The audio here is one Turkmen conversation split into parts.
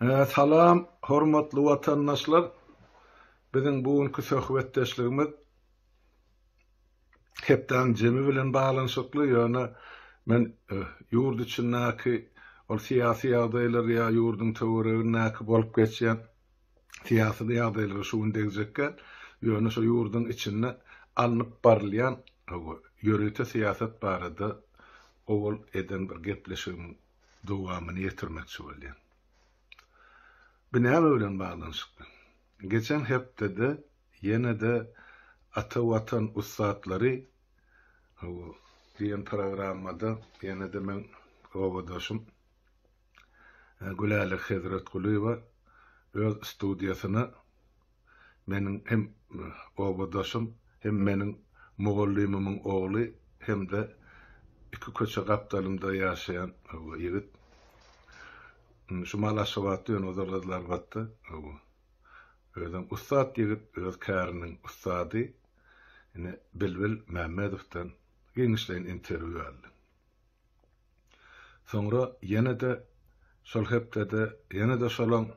Salam hormatly watandaşlar. Biziň bu günki söhbetdeşligimiz hepdäniň jemi bilen baglanyşykly, ýöne men ýurt içindäki ol syýasy ýagdaýlar ýa ýurduň töweregindäki bolup geçýän syýasy ýagdaýlara şu gün degjek däl. Ýöne şu ýurduň içinde alnyp barylýan ýörite syýasat barada owal eden bir gepleşigimiň dowamyny ýetirmekçi bolýan. Bu näme bilen baglanyşykly? Geçen hepdede ýene-de Ata Watan ussatlary diýen programmada ýene-de meň obadaşym Gülälek Hezretgulyýewa öz studiýasyna meniň hem obadaşym, hem meniň mugallymymyň ogly hem-de iki köçe gapdalymda ýaşaýan ýigit. Şu mal Aşgabatda, ýöne ozal Gyzylarbatda. Özem ussat ýigit, öz käriniň ussady. Ine, Bilbil Mämmedowdan giňişleýin interwýu aldy. Soňra ýene-de şol hepdede ýene-de şolaň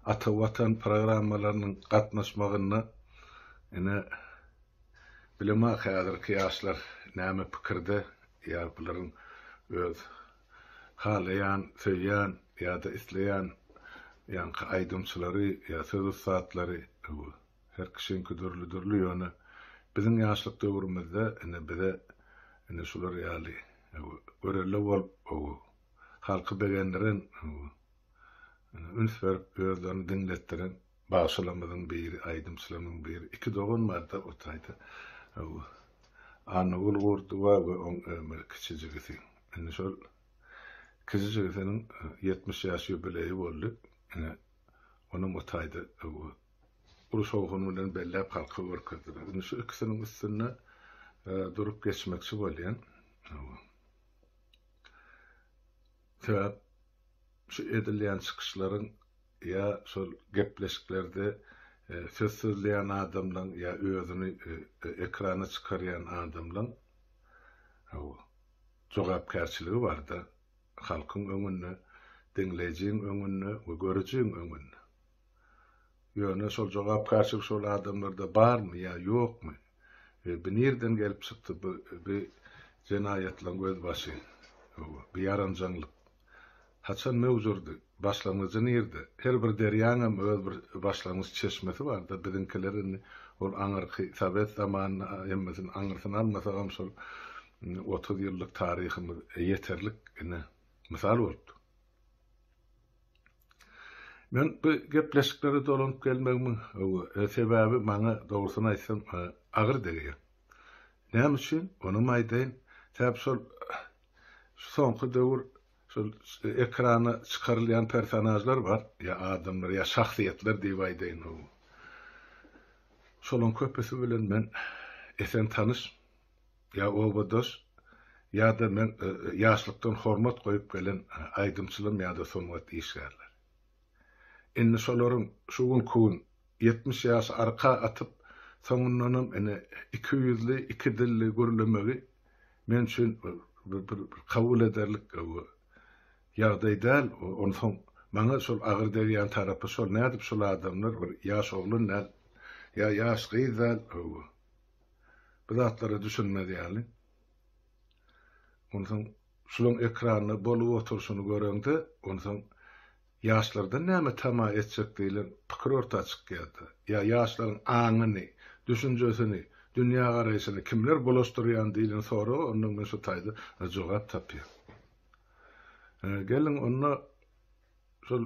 Ata Watan programmalarynyň gatnaşmagynda ine bilemok häzirki ýaşlar näme pikirde ýa bularyň öz halaýan, söýýän ýa-da isleýän ýaňky aýdymçylary ýa söz ussatlary Her kişiňki dürli-dürli, ýöne biziň ýaşlyk döwrümizde ine bize ine şular ýaly görelde bolup halky begendiren ine üns berip özlerini diňletdiren bagşylarymyzyň biri, aýdymçylarymyzyň biri, iki dogan bardy o taýda Annagül Gurdowa we oň kiçi jigisi. Indi şol kiçi jigisiniň 70 ýaş ýubileýi boldy. Ine onam o taýda uly şowhun bilen belläp halka görkezdiler. Indi şu ikisiniň üstünde durup geçmekçi bolýan. Sebäp şu edilýän çykyşlaryň ýa şol gepleşiklerde söz sözleýän adamlaň ýa özüni ekrana çykarýan adamlaň jogapkärçiligi barda halkyň öňünde, diňleýjiň öňünde we görüjiň öňünde. Ýöne şol jogapkärçilik şol adamlarda barmy ýa ýokmy? Bu nirden gelip çykdy bu bu jenaýatlaryň gözbaşy? Hawa, bu ýaranjaňlyk haçan möwjürdi? Başlangyjy nirde? Her bir derýaňam öz bir başlangyç çeşmesi barda, biziňkiler indi ol aňyrky sowet zamanyny hemmesini aňyrsyny almasagam şol 30 ýyllyk taryhymyz ýeterlik ine mysal bolup dur. Men bu gepleşiklere dolanyp gelmegimiň sebäbi maňa dogrusyny aýtsam agyr degýär. Näme üçin? Onam aýdaýyn. Sebäp şol şu soňky döwür şol ekrana çykarylýan personažlar bar, ýa adamlar, ýa şahsyýetler diýip aýdaýyn. Şolaryň köpüsi bilen men esen tanyş. Ýa obadaş, ýa-da men ýaşlykdan hormat goýup gelen aýdymçylarym ýa-da sungat işgärleri. Indi şolaryň şu günki gün 70 ýaşy arka atyp, soňundanam ine ikiýüzli, ikidilli gürlemegi men üçin bir kabul ederlik ýagdaý däl. Onsoň maňa şol agyr degýän tarapy şol, nädip şol adamlar bir ýaş oglan däl, ýa ýaş gyz däl, Bu zatlara düşünmez ýaly. Onsoň şulaň ekranda bolup oturyşyny göreňde, onsoň ýaşlardan näme tama etjek diýlen pikir orta çykýar-da. Ýa ýaşlaryň aňyny, düşünjesini, dünýägaraýşyny kimler bulaşdyrýan diýlen soraga onda men şu taýda jogap tapýan. Geliň onda şol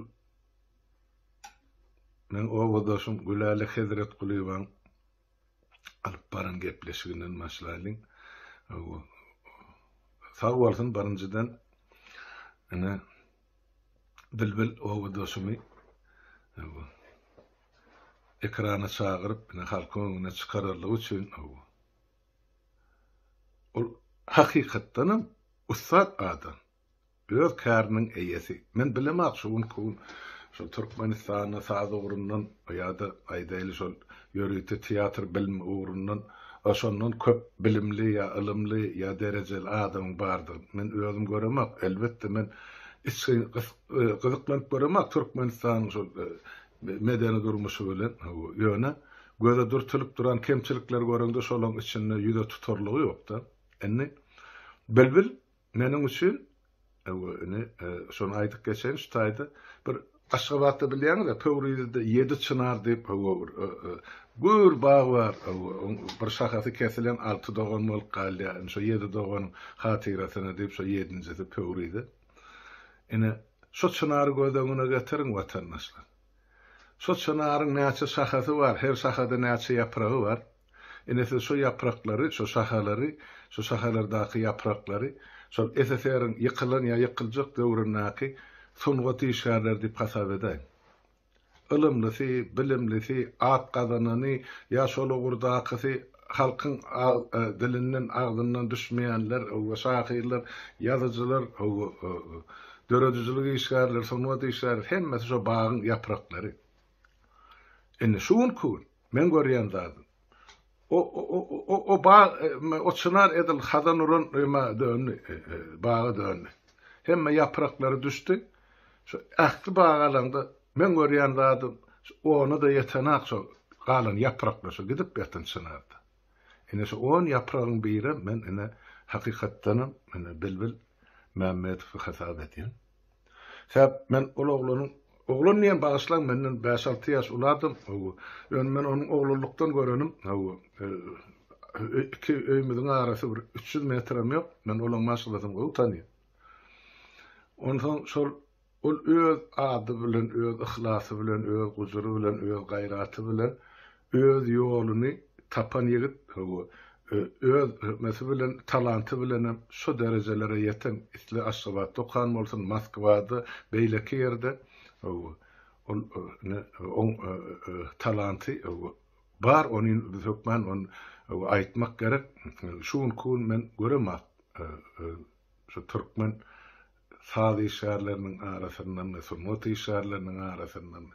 meň obadaşym Gülälek Hezretgulyýewaň alyp baran gepleşiginden başlaýlyň. Sag bolsun birinjiden ine Bilbil obadaşymy ekrana çagyryp ine halkyň öňüne çykaranlygy üçin ol hakykatdanam ussat adam. Öz käriniň eýesi. Men bilemok şu günki gün şol Türkmenistanda saz ugrundan ýa-da aýdaýly şol ýörite teatr bilimi ugrundan şondan köp bilimli ýa ylymly ýa derejeli adamyň bardygyny men özüm göremok. Elbetde men içgin gyzyklanyp göremok Türkmenistanyň şol medeni durmuşy bilen. Ýöne göze dürtülip duran kemçilikleri göreňde şolaň içinde ýüze tutarlygy ýok-da. Indi Bilbil meniň üçin indi şony aýdyp geçeýin şu taýda bir Aşgabatda bilýäňiz-ä Pöwrizde ýedi çynar diýip bir gür bag bar. Bir şahasy kesilen alty dogan bolup galýar. Indi şo ýedi doganyň hatyrasyna diýip şo ýedinjisi Pöwrize. Ine, şo çynary göz öňüne getiriň watandaşlar. Şo çynaryň näçe şahasy bar, her şahada näçe ýapragy bar. Ine siz şo ýapraklary, şo şahalary, şo şahalardaky ýapraklary şol SSR-iň ýykylan ýa ýykyljak döwründäki sungat işgärleri diýip hasap edäýiň. Ylymlysy, bilimlisi, at gazanany ýa şol ugurdakysy halkyň dilinden, agzyndan düşmeýänler, hawa, şahyrlar, ýazyjylar, hawa, döredijilik işgärleri, sungat işgärleri hemmesi şo bagyň ýapraklary. Indi şu günki gün meň görýän zadym, o, o, o, o bag, o çynar edil hazan uran ýema döndi, baga döndi. Hemme ýapraklary düşdi. Şu ähli bagy alaňda meň görýän zadym, şu ona-da ýetenak şo galan ýapraklar şo gidip ýatan çynarda. Ine şu on ýapragyň birem men ine hakykatdanam ine Bilbil Mämmedowy hasap edýän. Sebäp men ol oglanyň, oglan diýen bagyşlaň menden bäş-alty ýaş uly adam, hawa. Ýöne men onuň oglanlykdan görenim, hawa, iki öýümiziň arasy bir 300 metrem ýok, men olaň maşgalasyny gowy tanýan. Onsoň şol ol öz ady bilen, öz yhlasy bilen, öz gujury bilen, öz gaýraty bilen öz ýoluny tapan ýigit, hawa, öz hükmeti bilen, talanty bilenem şo derejelere ýeten, isle Aşgabatda okan bolsun, Moskwada, beýleki ýerde, hawa, ol ine, oň talanty, hawa, bar, ony biz hökman ony, hawa, aýtmak gerek. Şu günki gün men göremok, şu türkmen saz işgärleriniň arasyndanmy, sungat işgärleriniň arasyndanmy,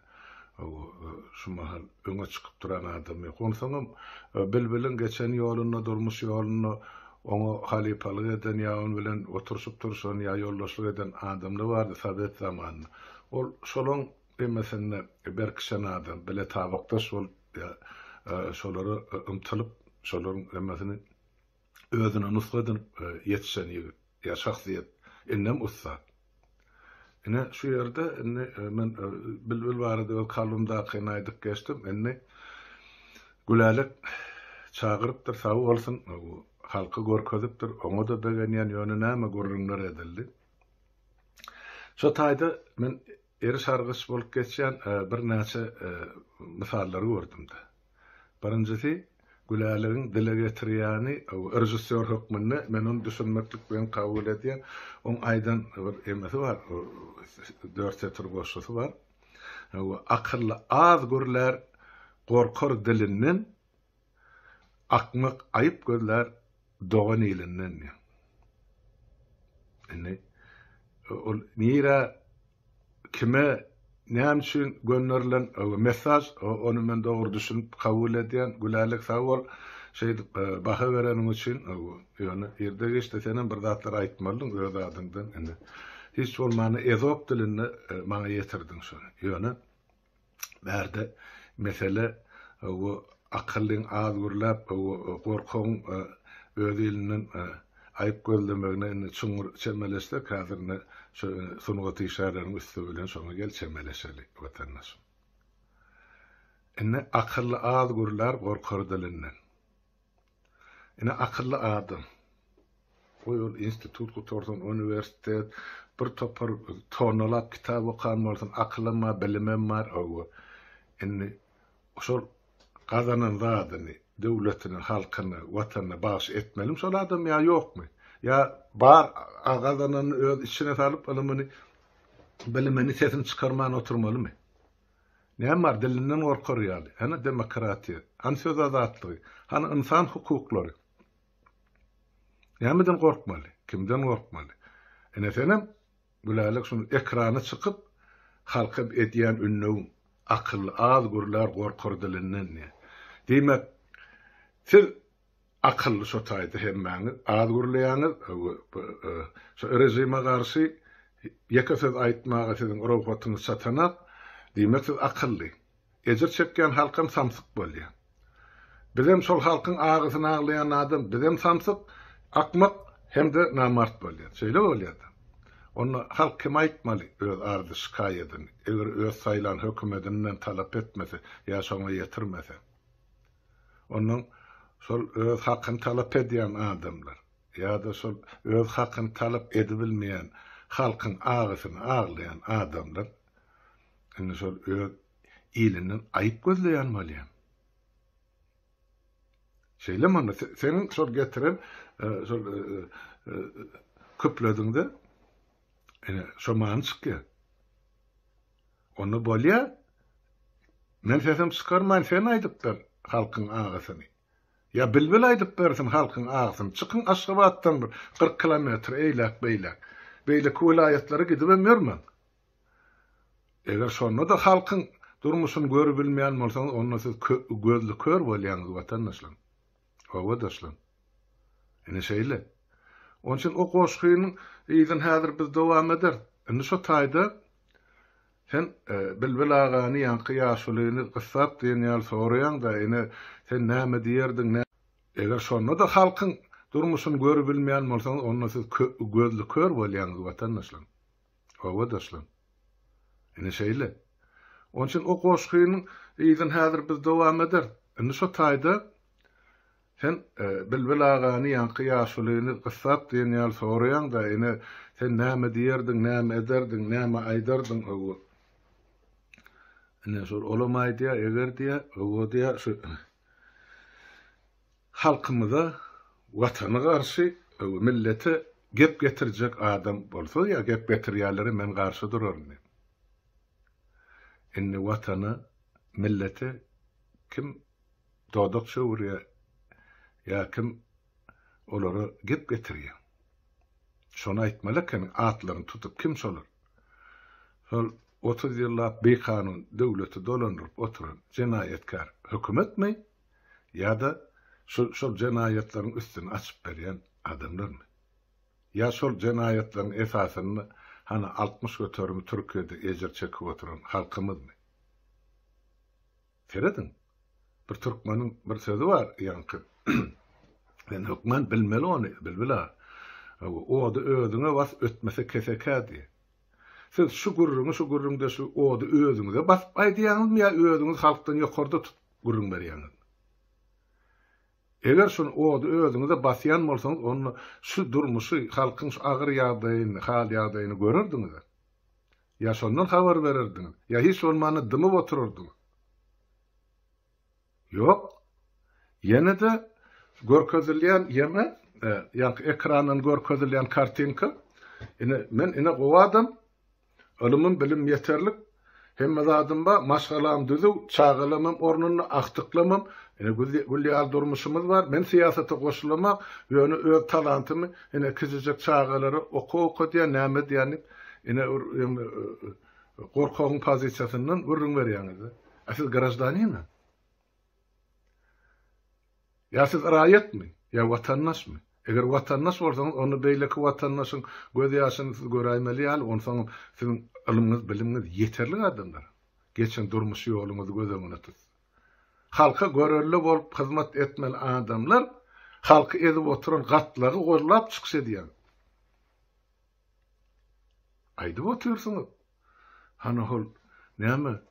şu mahal öňe çykyp duran adam ýok. Onsoňam Bilbiliň geçen ýolunda, durmuş ýolunda oňa halypalyk eden ýa onuň bilen oturyşyp-turşan ýa ýoldaşlyk eden adamlar bardy sowet zamanynda. Ol şolaň hemmesinde berkişen adam, bile tabakdaş bolup ýa şolara ymtylyp, şolaryň hemmesini özüne nusga edinip ýetişen ýigit ýa şahsyýet, indem ussat. Ine, şu ýerde indi men Bilbil barada öz kalbymdakyny aýdyp geçdim. Indi Gülälek çagyrypdyr, sag bolsun, halka görkezipdir, oňa-da begenýän, ýöne näme gürrüňler edildi. Şo taýda men eriş-argyş bolup geçýän birnäçe mysallary gördüm-de. Birinjisi, Gülälegiň dile getirýäni, režissýor hökmünde men ony düşünmeklik bilen kabul edýän. Oň aýdan bir emesi bar, dört setir goşgusy bar. Akylly az gürlär, gorkar dilinden, Akmak aýyp gözlär dogan ilinden diýýär. Indi ol nirä kime näme üçin gönderilen mesaj ony men dogry düşünip kabul edýän. Gülälek sag bol şeýdip baha bereniň üçin. Ýöne irde giçde senem bir zatlar aýtmalydyň öz adyňdan indi. Hiç bolmanda ezop dilinde maňa ýetirdiň şony. Ýöne Bärde mesele bu akyllyň az gürläp, gorkagyň öz ilinden aýyp gözlemegine indi çuňňur çemeleşsek, häzir indi şu sungat işgärleriniň üsti bilen şoňa gel çemeleşeli, watandaşym. Indi akylly az gürlär, gorkar dilinden. Ine akylly adam. Goý ol institut gutarsyn, uniwersitet, bir topar tonnalap kitap okan bolsun, akylam bar, bilimem bar, hawa. Indi şol gazanan zadyny döwletine, halkyna, watanyna bagyş etmelimi şol adam ýa ýokmy? Ýa bar gazananyny öz içine salyp, ylymyny, bilimini sesini çykarman oturmalymy? Näme bar dilinden gorkar ýaly? Hany demokratiýa? Hany söz azatlygy? Hany ynsan hukuklary? Nämeden gorkmaly? Kimden gorkmaly? Ine senem Gülälek şuny ekrana çykyp halka edýän ündewiň akylly az gürlär gorkar dilinden diýen. Diýmek siz Akylly şo taýda hemmäňiz az gürleýäňiz şu režime garşy. Ýeke söz aýtmaga siziň rugsatyňyz çatanak, diýmek siz akylly. Ejir çekýän halkam samsyk bolýar. Bizem şol halkyň agysyny aglaýan adam bizem samsyk, akmak hem-de namart bolýar. Şeýle bolýar-da. Onda halk kime aýtmaly öz arzy-şikaýadyny, eger öz saýlan hökümedinden talap etmese ýa şoňa ýetirmese? Onnoň şol öz hakyny talap edýän adamlar ýa-da şol öz hakyny talap edibilmeýän halkyň agysyny aglaýan adamlar indi şol öz ilinden aýyp gözleýän bolýar. Şeýlemi onda seniň şol getiren şol küplediňde ine şo many çykýar. Onda bolýa. Men sesimi çykarmaýyn sen aýdyp ber halkyň agysyny. Ýa Bilbil aýdyp bersin halkyň agysyny. Çykyň Aşgabatdan bir 40 kilometr eýläk beýläk. Beýleki welaýatlara gidibem ýörmäň. Eger şonda-da halkyň durmuşyny görübilmeýän bolsaňyz onda siz gözli kör bolýaňyz watandaşlar. Obadaşlar. Ine şeýle. Onuň üçin o goşgynyň yzyny häzir biz dowam ederis. Indi şo taýda sen Bilbil agany ýaňky ýaşulyny gyssap diýen ýaly soraýaň-da, ine, sen näme diýerdiň, nä. Eger şonda-da halkyň durmuşyny görübilmeýän bolsaňyz, onda siz gözli kör bolýaňyz, watandaşlar. Obadaşlar. Ine şeýle. Onuň üçin o goşgynyň yzyny häzir biz dowam ederis. Indi şo taýda Sen Bilbil agany ýaňky ýaşulyny gyssap diýen ýaly soraýaň-da, ine, sen näme diýerdiň, näme ederdiň, näme aýdardyň, hawa. Ine, şol olam aýdýar, eger diýýär, hawa diýýär, şu halkymyza, Watana garşy, hawa, millete gep getirjek adam bolsa ýa gep getirýänlere men garşy duraryn diýip. Indi Watana, millete kim dodak çöwürýär ýa kim olara gep getirýär. Şony aýtmaly ekeniň atlaryny tutup kim şolar? Şol 30 ýyllap bikanun döwleti dolandyryp oturan jenaýatkär hökümetmi ýa-da şu şol jenaýatlaryň üstüni açyp berýän adamlarmy? Ýa şol jenaýatlaryň esasynda hany 60 göterimi Türkiýede ejir çekip oturan halkymyzmy? Serediň. Bir türkmeniň bir sözi bar, ýaňky. Sen hökman bilmeli ony, Bilbil aga. Ody özüňe bas, ötmese kesekä diýýär. Siz şu gürrüňi, şu gürrüňdeşligi ody özüňize basyp aýdýaňyzmy ýa özüňizi halkdan ýokarda tutup gürrüň berýäňizmi? Eger şuny ody özüňize basýan bolsaňyz, onda şu durmuşy, halkyň şu agyr ýagdaýyny, hal-ýagdaýyny görerdiňiz. Ýa şondan habar bererdiňiz, ýa hiç bolmanda dymyp oturardyňyz. Ýok. Ýene-de görkezilýän ýene, ýaňky ekrandan görkezilýän kartinka, ine, men ine gowy adam, ylymym, bilimim ýeterlik, hemme zadym bar, maşgalam düzüw, çagalamam ornunda, agtyklamam, ine gül ýaly durmuşymyz bar, men syýasata goşulamok, ýöne öz talantymy ine kiçijek çagalara okuw okadýan, näme edýän diýip, Ine gorkagyň pozisiýasyndan gürrüň berýäňiz-de. A siz graždaninmi? Ýa siz raýatmy? Ýa watandaşmy? Eger watandaş bolsaňyz, onda beýleki watandaşyň göz ýaşyny siz göräýmeli ýaly, onsoň siziň ylmyňyz, bilimiňiz ýeterlik adamlar. Geçen durmuş ýoluňyzy göz öňüne tutsa. Halka görelde bolup hyzmat etmeli adamlar halky ezip oturan gatlagy gollap çykyş edýär. Aýdyp otyrsyňyz. Hany hol näme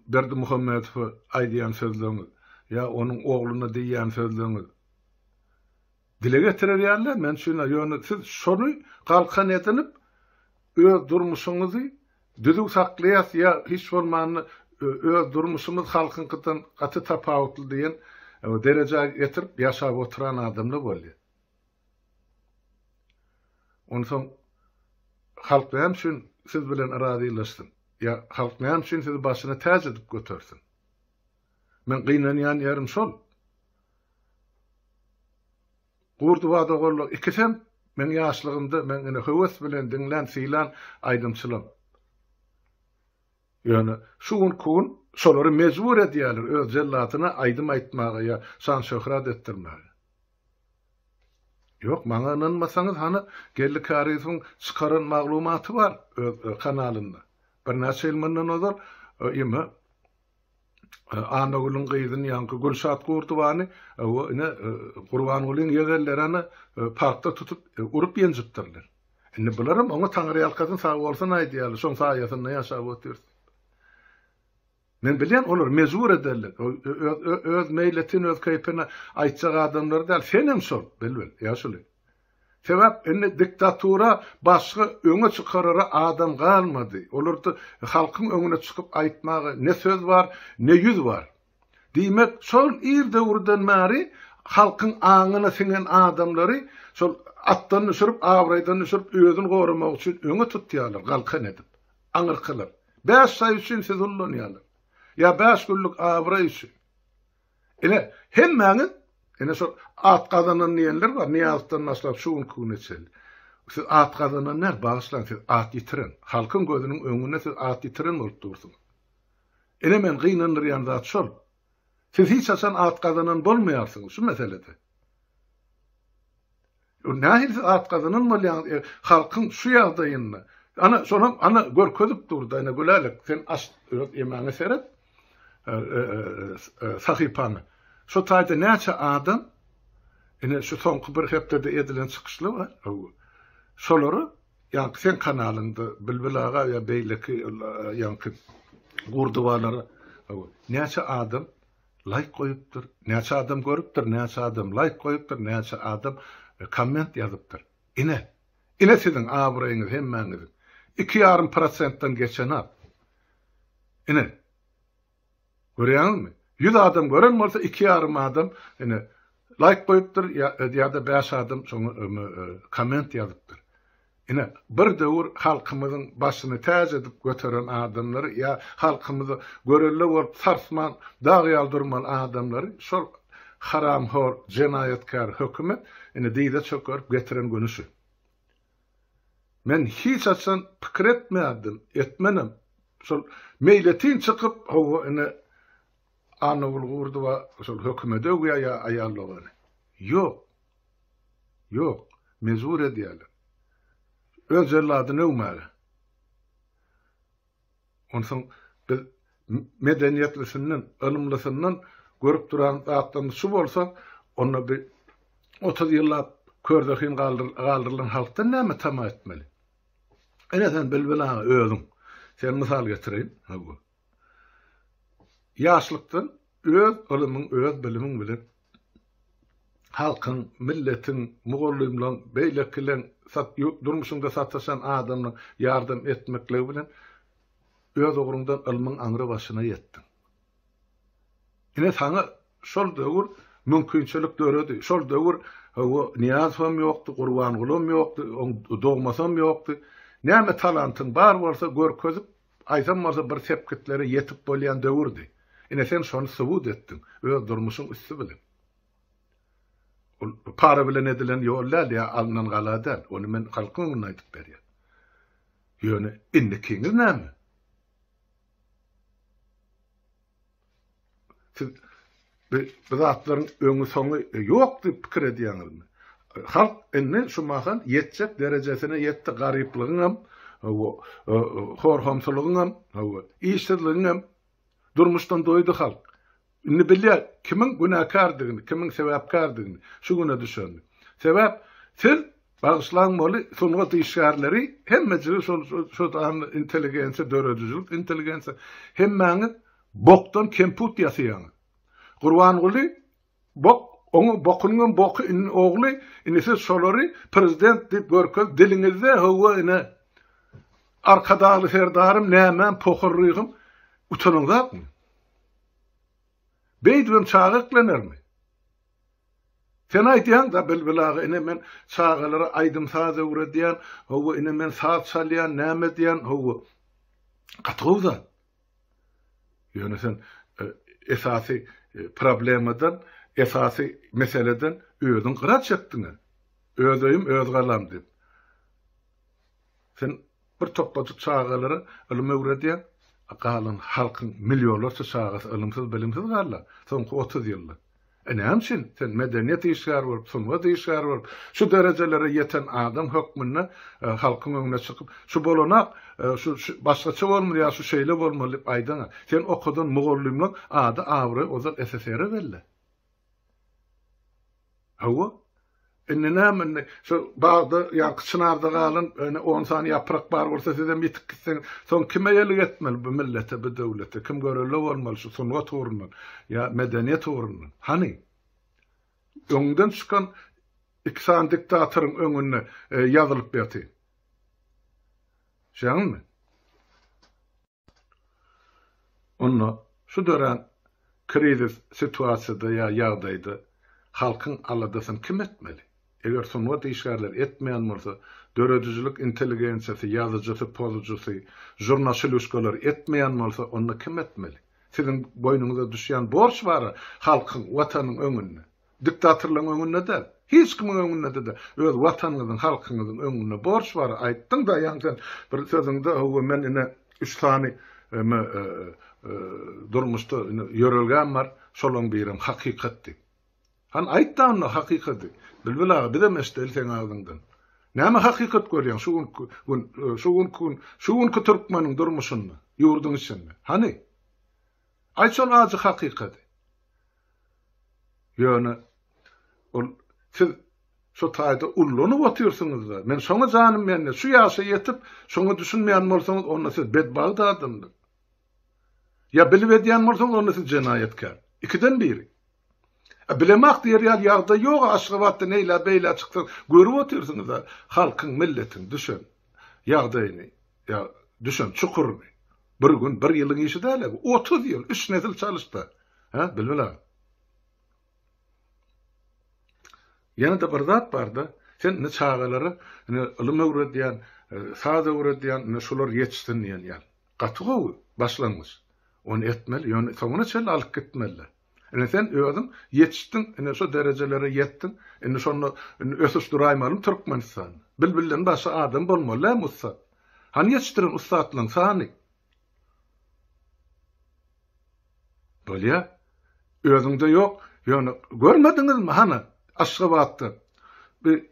Berdimuhamedowa aýdýan sözleriňiz ýa onuň ogluna diýýän sözleriňiz dile getirer ýaly däl men üçin ýöne siz şony galkan edinip öz durmuşyňyzy düzüw saklaýas ýa hiç bolmanda öz durmuşymyz halkyňkydan gaty tapawutly diýen derejä getirip ýaşap oturan adamlar bolýar. Onsoň halk näme üçin siz bilen razylaşsyn? Ýa halk näme üçin sizi başyna täç edip götersin? Men gynanýan ýerim şol. Gurdy Badagolla ikisem meň ýaşlygymda meň ine höwes bilen diňlän, sylan aýdymçylam. Ýöne şu günki gün şolary mejbur edýärler öz jelladyna aýdym aýtmaga ýa şan-şöhrat etdirmäge. Ýok, maňa ynanmasaňyz hany Geldi Kärizowyň çykaran maglumaty bar öz kanalynda. Birnäçe ýyl mundan ozal ime Annagülüň gyzyny ýaňky Gülşat Gurdowany ine Gurbangulyň ýegenleri hany parkda tutup urup ýenjipdirler. Indi bularam oňa taňryýalkasyn sag bolsun aýdýarlar, şoň saýasynda ýaşap otyrys diýip. Men bilýän olar mejbur ederler. Öz öz meýletin öz keýpine aýtjak adamlar däl. Senem şol, Bilbil, ýaşuly. Sebäp indi diktatura başga öňe çykarara adam galmady. Olarda halkyň öňüne çykyp aýtmaga ne söz bar, ne ýüz bar. Diýmek, şol ir döwürden bäri halkyň aňyna siňen adamlary şol atdan düşürip, abraýdan düşürip özüni goramak üçin öňe tutýarlar, galkan edip. Aňyrkylar. Bäş şaý üçin sizi ullanýarlar. Ýa bäş günlük abraý üçin. Ine, hemmäňiz, ine şol at gazanan diýenler bar, Nyýazowdan başlap şu günki güne çenli. Siz at gazanan däl, bagyşlaň, siz at ýitiren. Halkyň gözüniň öňünde siz at ýitiren bolup dursuňyz. Ine meni gynandyrýan zat şol. Siz hiç haçan at gazanan bolmaýarsyňyz şu meselede. Nähili siz at gazanan bolýaňyz e, halkyň şu ýagdaýynda. Ana şonam ana görkezip dur-da ine Gülälek sen aç öz emäňe seret e, e, e, sahypany. Şu taýda näçe adam ine şu soňky bir hepdede edilen çykyşlar bar. Şolary ýaňky sen kanalyňda Bilbil aga ýa beýleki ýaňky gurdubalara näçe adam laýk goýupdyr, näçe adam görüpdir, näçe adam laýk goýupdyr, näçe adam komment ýazypdyr. Ine, ine siziň abraýyňyz hemmäňiziň. Iki ýarym prosentden geçenok. Ine. Görýäňizmi? 100 adam gören bolsa iki ýarym adam ine laýk goýupdyr ýa-da bäş adam şoňa komment ýazypdyr. Ine, bir döwür halkymyzyň başyny täç edip göteren adamlary ýa halkymyza görelde bolup sarsman dag ýaly durmaly adamlary şol haramhor jenaýatkär hökümet ine dyza çökerip getiren güni şu. Men hiç haçan pikir etmärdim, etmenem. Şol meýletin çykyp hawa ine Annagül Gurdowa şol hökümedi öwýär ýa aýal dogany. Ýok. Ýok. Mejbur edýärler. Öz jelladyny öwmäge. Onsoň biz medeniýetlisinden, ylymlysyndan görüp duran zatlarymyz şu bolsa, onda bi 30 ýyllap körzehin galdyrylan halkdan näme tama etmeli? Ine sen Bilbil aga özüň. Sen mysal getireýin. Hawa. Ýaşlykdan öz ylymyň, öz bilimiň bilen halkyň, milletiň, mugallymlaň, beýlekileň, durmuşyňda sataşan adamlaň ýardam etmekligi bilen öz ugruňdan ylmyň aňry başyna ýetdiň. Ine saňa şol döwür mümkinçilik döredi. Şol döwür hawa Nyýazowam ýokdy, Gurbangulam ýokdy, oň dogmasam ýokdy. Näme talantyň bar bolsa görkezip, aýsam bolsa bir sepgitlere ýetip bolýan döwürdi. Ine sen şony subut etdiň öz durmuşyň üsti bilen. Ol para bilen edilen ýol däl ýa alnan gala däl. Ony men halkyň öňünde aýdyp berýän. Ýöne indikiňiz näme? Siz bu, bu zatlaryň öňi soňy ýok diýip pikir edýäňizmi? Halk indi şu mahal ýetjek derejesine ýetdi, garyplygyňam, hor-homsulygyňam, işsizligiňem durmuşdan doýdy halk. Indi bilýär kimiň günäkärdigini, kimiň sebäpkärdigini, şu güne düşenini. Sebäp siz bagyşlaň boly sungat işgärleri hemmejigi şol şo intelligensiýa döredijilik intelligensiýa hemmäňiz bokdan kemput ýasaýaňyz. Gurbanguly bok oňa bokunyňam boky indi ogly indi siz şolary prezident diýip görkez diliňizde hawa ine Arkadagly serdarym nämäm pohorrygym utanyňzakmy? Beýdibem çaga eklenermi? Sen aýdýaň-da, Bilbil aga, ine men çagalara aýdym-saz öwredýän, hawa, ine men saz çalýan, näme edýän, hawa. Gaty gowy zat. Ýöne sen e, esasy e, problemadan, esasy meseleden özüň gyra çekdiň-ä. Öz öýüm, öz galam diýip. Sen bir topbajyk çagalara ylym öwredýäň, galan halkyň millionlarça çagasy ylymsyz, bilimsiz galdy soňky 30 ýylda. E näme üçin sen medeniýet işgäri bolup, sungat işgäri bolup, şu derejelere ýeten adam hökmünde halkyň öňüne çykyp, şu bolanak, şu başgaça bolmaly ýa şu şeýle bolmaly diýip aýdaňa. Sen okadan mugallymlaň ady abraýy ozal SSR-e belli. Hawa. Indi näme indi şu bagda ýaňky çynarda galan ine on sany ýaprak bar bolsa sizem ýitip gitseňiz soň kime eýelik etmeli bu millete bu döwlete kim görelde bolmaly şu sungat ugrundan ýa medeniýet ugrundan hany öňden çykan iki sany diktatoryň öňünde ýazylyp ýaty Şeňmi? Onda şu dörän krizis situasiýada ýa ýagdaýda halkyň aladasyny kim etmeli? Eger sungat işgärleri etmeýän bolsa, döredijilik intelligensiýasy, ýazyjysy, pozujysy, žurnaşilýuşkalary etmeýän bolsa, onda kim etmeli? Siziň boýnuňyza düşýän borç bar-a halkyň, Watanyň öňünde. Diktatorlaryň öňünde däl. Hiç kimiň öňünde-de däl. Öz Watanyňyzyň, halkyňyzyň öňünde borç bar. Aýtdyň-da ýaňy sen bir sözüňde, hawa men ine üç sany eme durmuşda ine ýörelgäm bar, şolaryň birem hakykat diýip. Hany aýt-da onda hakykady. Bilbil aga bizem eşideli seň agzyňdan. Näme hakykat görýäň şu günki gün, şu günki gün, şu günki türkmeniň durmuşynda, ýurduň içinde? Hany? Aýt şol ajy hakykady. Ýöne ol siz şo taýda ullanyp otyrsyňyzda. Men şoňa janym ýanýar. Şu ýaşa ýetip, şoňa düşünmeýän bolsaňyz, onda siz bedbagt adamdyr. Ýa bilip edýän bolsaňyz, onda siz jenaýatkär. Ikiden biri. A bilemak diýer ýaly ýagdaý ýok, Aşgabatda neýlä beýlä çyksaň, görüp otyrsyňyz-a halkyň, milletiň düşen ýagdaýyny, ýa düşen çukuryny. Bir gün, bir ýylyň işi däl-ä bu. 30 ýyl, üç nesil çalyşdy. Hä, Bilbil aga. Ýene-de bir zat bar-da, sen indi çagalara indi ylym öwredýän, saz öwredýän, indi şular ýetişsin diýen ýaly. Gaty gowy başlangyç. Ony etmeli, ýöne soňuna çenli alyp gitmeli. Ine sen özüň ýetişdiň, ine şo derejelere ýetdiň. Indi şonda indi ösüş duraýmalymy Türkmenistanda? Bilbilden başga adam bolmaly dälmi ussat? Hany ýetişdiren ussatlaryň sany? Bolýa. Özüňde ýok. Ýöne görmediňizmi hany Aşgabatda bir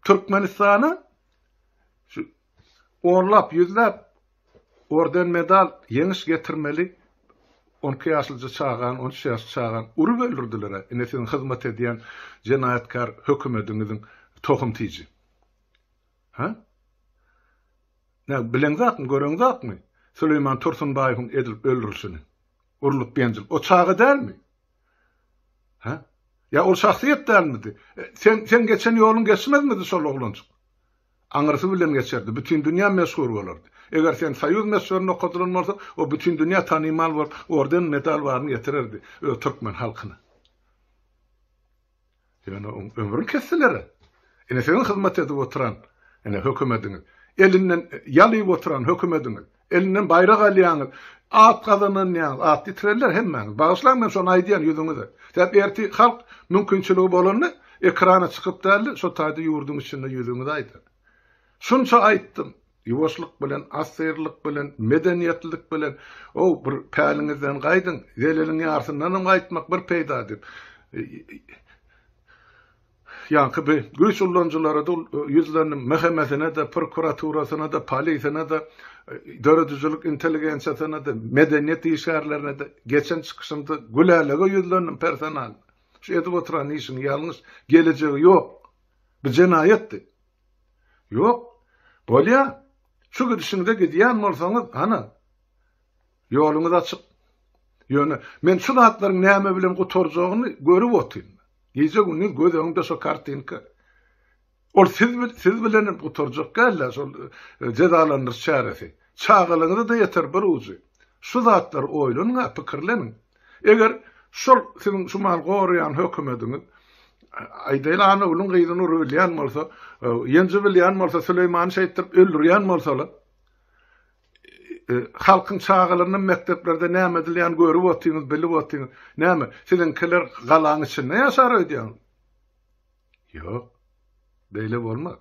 Türkmenistana şu onlap, ýüzläp orden medal ýeňiş getirmeli 12 ýaşlyja çagany, 13 ýaşly çagany urup öldürdiler-ä. Ine siziň hyzmat edýän jenaýatkar hökümediňiziň tohum tiji. Hä? Nä, bileňzakmy, göreňzakmy Süleýman Tursunbaýewiň edilip öldürilişini? Urlup ýenjilip. O çaga dälmi? Hä? Ýa ol şahsyýet dälmidi? Sen, sen geçen ýoluň geçmezmidi şol oglanjyk? Aňyrsy bilen geçerdi, bütin dünýä meşhur bolardy. Eger sen soýuz möçberinde okadylan bolsa, o bütin dünýä tanymal bolup, orden, medal baryny getirerdi öz türkmen halkyna. Ýöne oň ömrüni kesdiler-ä. Ine siziň hyzmat edip oturan, ine hökümediňiz. Elinden ýal iýip oturan hökümediňiz. Elinden baýrak alýaňyz, at gazananýaňyz, at ýitirerler hemmäňiz. Bagyşlaň men şony aýdýan ýüzüňize. Sebäp ertir halk mümkinçiligi bolanda ekrana çykyp dälde şo taýda ýurduň içinde ýüzüňize aýdar. Şunça aýtdym. Ýuwaşlyk bilen, assyrlyk bilen, medeniýetlilik bilen, ow, bir päliňizden gaýdyň, zeleliň ýarsyndanam gaýtmak bir peýda diýip, ýaňky bir güýç ullanyjylara-da ýüzlendim, MHM-sine-de, prokuraturasyna-da, polisine-de, döredijilik intelligensiýasyna-da, medeniýet işgärlerine-de geçen çykyşymda Gülälege ýüzlendim personal. Şu edip oturan işiň ýalňyş, gelejegi ýok. Bu jenaýat diýip. Ýok. Bolýa. Şu gidişiňde gidýän bolsaňyz, hana, ýoluňyz açyk. Ýöne men şu zatlaryň näme bilen gutarjagyny görüp otyryn. Gije-gündiz göz öňümde şo kartinka. Ol siz siz bilen hem gutarjak däl-de şol e, jezalandyryş çäresi. Çagalaryňyza-da ýeter bir ujy. Şu zatlary oýlanyň-a, pikirleniň. Eger şol siziň şu mal goraýan hökümediňiz aýdaýly Annagulyň gyzyny urubilýän bolsa, e, ýenjibilýän bolsa, Süleýmany şeýtdirip öldürýän bolsalar, e, halkyň çagalaryny mekdeplerde näme edilýän görüp otyňyz, bilip otyňyz. Näme, siziňkiler galaň içinde ýaşar öýdýäňiz? Ýok. Beýle bolmaz.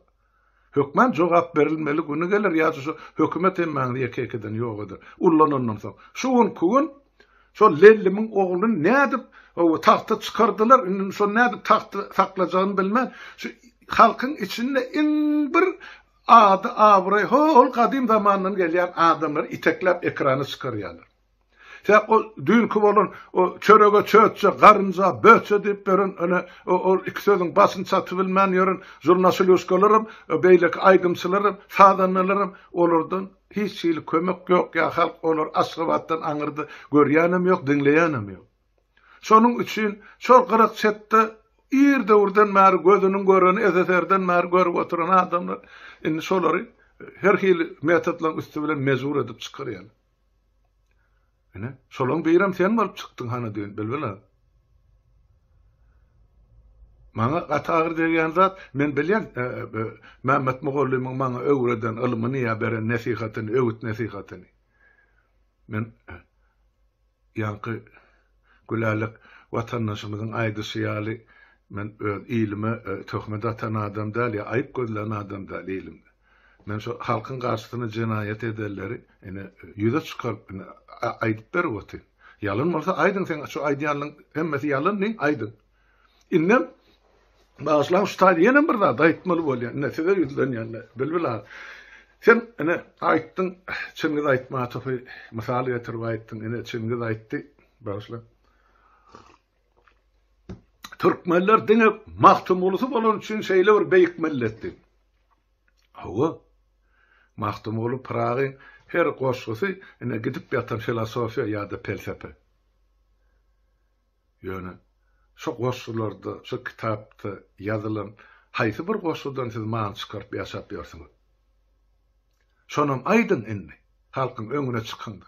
Hökman jogap berilmeli güni geler ýa-da şu hökümet hemmäňizi ýeke-ýekeden ýok eder. Ullanandan soň. Şu günki gün Şol Lellimiň ogluny nädip tagta çykardylar, indi şony nädip tagtda saklajagyny bilmän, şu halkyň içinde iň bir ady abraý hol gadym zamandan gelýän adamlary itekläp ekrana çykarýarlar. Sebäp ol düýnki bolan o çörege çöçje, garynja böçje diýip ýören ene ol iki sözüň başyny çatybilmän ýören žurnaşylýuşkalaram, beýleki aýdymçylaram, sazandalaram olardan hiç hili kömek ýok ýa halk olary Aşgabatdan aňyrda görýänem ýok, diňleýänem ýok. Şonuň üçin şol gyrak çetde ir döwürden bäri gözüniň göreni SSR-den bäri görüp oturan adamlar indi şolary her hili metodlaryň üsti bilen mejbur edip çykarýarlar. Ine, şolaň birem sen bolup çykdyň hany düýn, Bilbil aga. Maňa gaty agyr degýän zat, men bilýän, e, e, Mämmet mugallymyň maňa öwreden ylmyny ýa beren nesihatyny, öwüt-nesihatyny. Men e, ýaňky Gülälek watandaşymyzyň aýdyşy ýaly, men öz ilime töhmet atan adam däl ýa aýyp gözlän adam däl ilimde. Men şo halkyň garşysyna jenaýat edenleri ine ýüze çykaryp ine aýdyp berip otyryn. Ýalan bolsa aýdyň seň şu aýdýanlaň hemmesi ýalan diýiň aýdyň. Indem bagyşlaň şu taýda ýenem bir zat aýtmaly bolýan. Ine size ýüzlenýän Bilbil aga. Sen ine aýtdyň Çingiz Aýtmatowy mysal getirip aýtdyň. Ine Çingiz aýtdy. Bagyşlaň. Türkmenler diňe Magtymgulusy bolany üçin şeýle bir beýik milletdi. Hawa. Magtymguly Pyragyň her goşgusy ine gidip ýatan filosofiýa ýa-da pelsepe. Ýöne şo goşgularda, şo kitapda ýazylan haýsy bir goşgudan siz many çykaryp ýaşap ýörsüňiz? Şonam aýdyň indi, halkyň öňüne çykyň-da.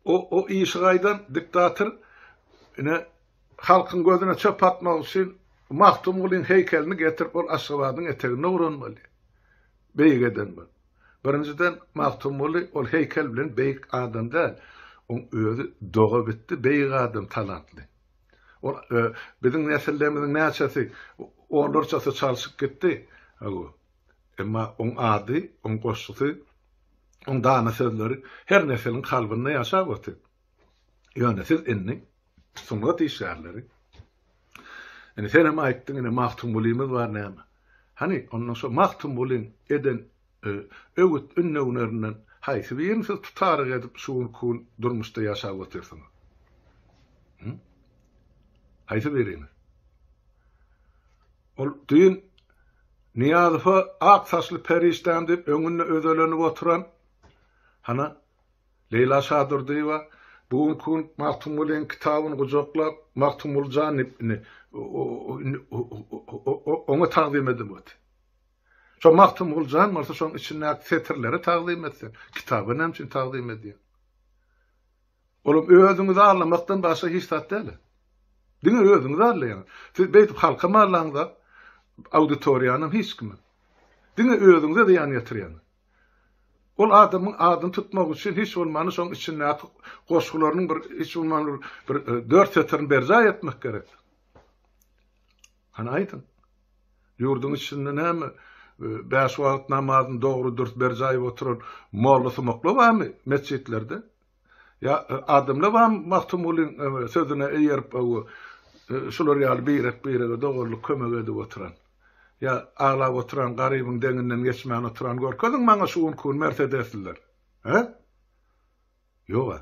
O, o işi gaýdan diktator ine halkyň gözüne çöp atmak üçin Magtymgulyň heýkelini getirip ol Aşgabadyň eteginde guran bolýar. Beýik eden bolup. Birinjiden Magtymguly ol heýkel bilen beýik adam däl. Oň özi doga bitdi beýik adam talantly. Ol biziň nesillerimiziň näçesi onlarçasy çalşyp gitdi. Emma oň ady, oň goşgusy, oň dana sözleri her nesiliň kalbynda ýaşap otyr. Ýöne siz indi sungat işgärleri Indi sen hem aýtdyň ine Magtymgulymyz bar näme. Hany ondan şo Magtymgulyň eden öwüt ündewlerinden haýsy birini siz tutaryk edip şu günki gün durmuşda ýaşap otyrsyňyz? Hı? Haýsy birini? Ol düýn Nyýazowa ak saçly perişdäm diýip öňünde özelenip oturan hana Leýla Şadurdyýewa bu günki gün Magtymgulyň kitabyny gujaklap, Magtymguly jan diýip indi oňa tagzym edip otyr. Şo Magtymguly jan bolsa şoň içindäki setirlere tagzym etsin, kitaba näme üçin tagzym edýär? Olam özüňizi aldamakdan başga hiç zat däl. Diňe özüňizi aldaýaňyz. Siz beýdip halkam aldaňyzak, auditoriýanam hiç kime. Diňe özüňize zyýan getirýäňiz. Ol adamyň adyny tutmak üçin hiç bolmanda şoň içindäki goşgularynyň bir hiç bolmanda bir dört setirini berjaý etmek gerek. Hany aýdyň. Ýurduň içinde näme bäş wagt namazyny dogry dürs berjaý edip oturan molla sumaklar barmy metjitlerde? Ýa adamlar barmy Magtymgulyň sözüne eýerip şular ýaly birek-birege doganlyk kömek edip oturan? Ýa aglap oturan garybyň deňinden geçmän oturan görkeziň maňa şu günki gün mersedesliler. Hä? Ýog-a.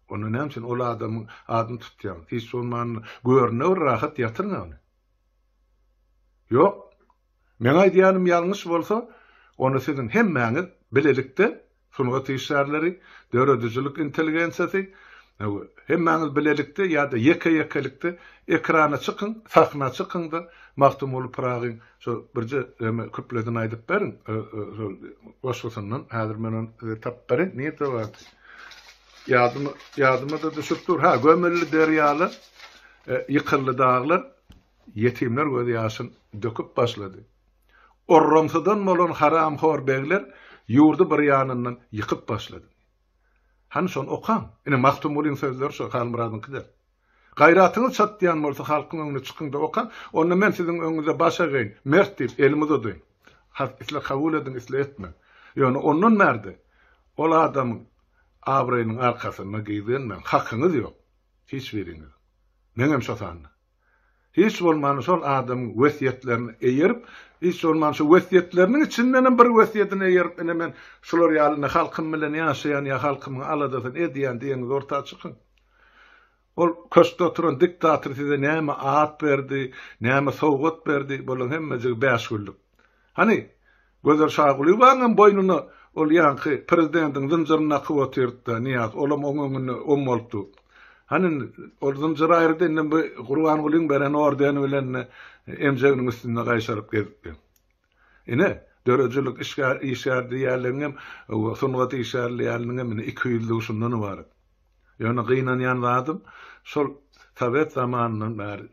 Onda näme üçin ol adamyň adyny tutýaň? Hiç bolmanda göründe bir rahat ýatyryn ony. Ýok. Meň aýdýanym ýalňyş bolsa, onda siziň hemmäňiz bilelikde Sungat işgärleri, döredijilik intelligensiýasy, hemmäňiz bilelikde ýa-da ýeke-ýekelikde ekrana çykyň, sahna çykyň-da, Magtymguly Pyragyň şo birje eme küpledini aýdyp beriň, şol goşgusyndan, häzir men ony size tapyp bereýin, nirde bardy? Ýadyma, ýadyma-da düşüp dur. Ha, gömüldi derýalar, ýykyldy daglar, ýetimler gözýaşyn döküp başlady. Orramsydan bolan haramhor begler ýurdy bir ýanyndan ýykyp başlady. Hany şony okaň. Ine Magtymgulyň sözleri şo, Halmyradyňky däl. Gaýratyňyz çatýan bolsa halkyň öňüne çykyň-da okaň, onda men siziň öňüňizde baş egeýin, mert diýip elimi uzadaýyn. Isle kabul ediň, isle etmäň. Ýöne ondan bärde ol adamyň. abraýynyň arkasynda gizlenmäň, hakyňyz ýok hiç biriňiziň. Meňem şo sanda. Hiç bolmanda şol adamyň wesýetlerine eýerip, hiç bolmanda şo wesýetleriniň içindenem bir wesýetine eýerip, ine men şular ýaly ine halkym bilen ýaşaýan ýa halkymyň aladasyny edýän diýeňiz orta çykyň. Ol köşkde oturan diktator size näme at berdi, näme sowgat berdi, bularyň hemmejigi bäşgüllük. Hany, Gözel Şagulyýewanyňam boýnuna ol ýaňky prezidentiň zynjyryny dakyp otyrdy-da, Nyýaz, olam oň öňünde om bolup dur. Hany indi, ol zynjyry aýyrdy, indem bu Gurbangulyň beren ordeni bilen emjeginiň üstünde gaýşaryp gezip ýör. Ine, döredijilik işgär işgär diýýänleriňem, sungat işgäri diýýänleriňem ine ikiýüzlügi şundan ybarat. Ýöne gynanýan zadym, şol sowet zamanyndan bäri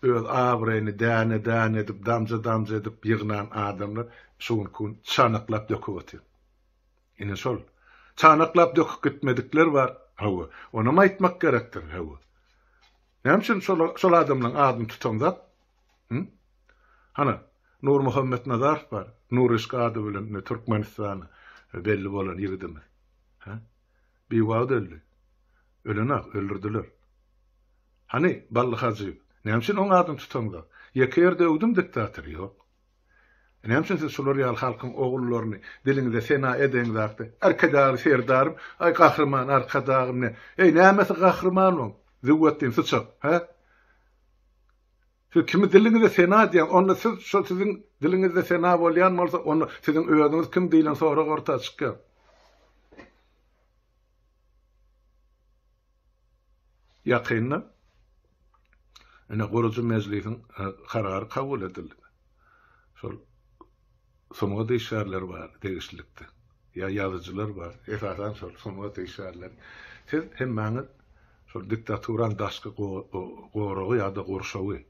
öz abraýyny däne-däne edip, damja-damja edip ýygnan adamlar şu günki gün çanaklap döküp otyr. Ine şol. Çanaklap döküp gitmedikler bar, hawa, onam aýtmak gerekdir, hawa. Näme üçin şol şol adamlaryň adyny tutaňzak? Hü? Hana, Nurmuhammet Nazarow bar, Nuryşk ady bilen ine Türkmenistana belli bolan ýigidimiz. Hä? Biwagt öldi. Ölenok, öldürdiler. Hany, Bally Hajyýew? Näme üçin oň adyny tutaňzok? Ýeke ýerde öwdüm diktatory? Ýok. Näme üçin siz şular ýaly halkyň ogullaryny diliňize sena edeňzakda, Arkadagly Serdarym, aý Gahryman Arkadagym ne? Eý, nämesi gahryman oň? Züwwetdin syçak, hä? Siz kimi diliňizde sena edýäňiz, onda siz şo siziň diliňizde sena bolýan bolsa, onda siziň özüňiz kim diýlen sorag orta çykýar. Ýakynda ine gurujy mejlisiň e, karary kabul edildi. Şol sungat işgärleri bar degişlilikde. Ýa ýazyjylar bar, esasan şol sungat işgärleri. Siz hemmäňiz şol diktaturanyň daşky goragy ýa-da gurşawy.